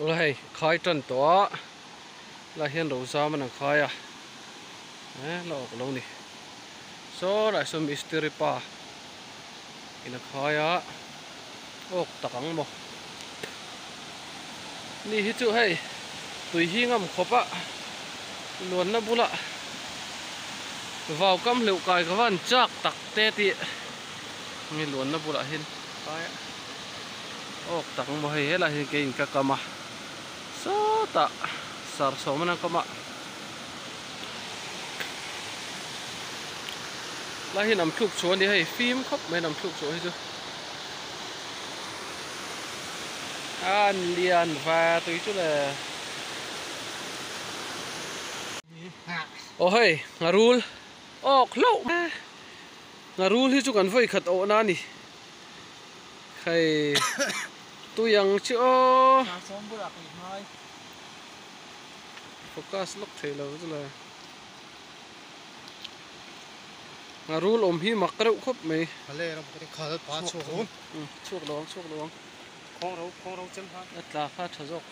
Aw hei khai tan tawh a lai hian ro zam an khai a eh la awk lo ni saw lai saw mistiri pa in a khai a awk tak ang maw ni hi chu hei tui hi ngam khawp a luanna bulah vau kam hleuh kai ka van chak tak te tih mi luanna bulah hian khai a. Awk tak maw hei helai hi keiin ka kam a sawtah sar sawm an kam a lai hi nam thluk chhuah a ni hei fim khawp mai nam thluk chhuah hi chu an lian va tui chu le aw hei ngharul awk hlauh ngharul hi chu kan vawi khat awh na a ni. Hei tui ang chu aw. Focus lawk thei lo chu le. A rul awm hi mak reuh khawp mai. Chhuak lo ang chhuak lo ang. A tla kha tha zawk.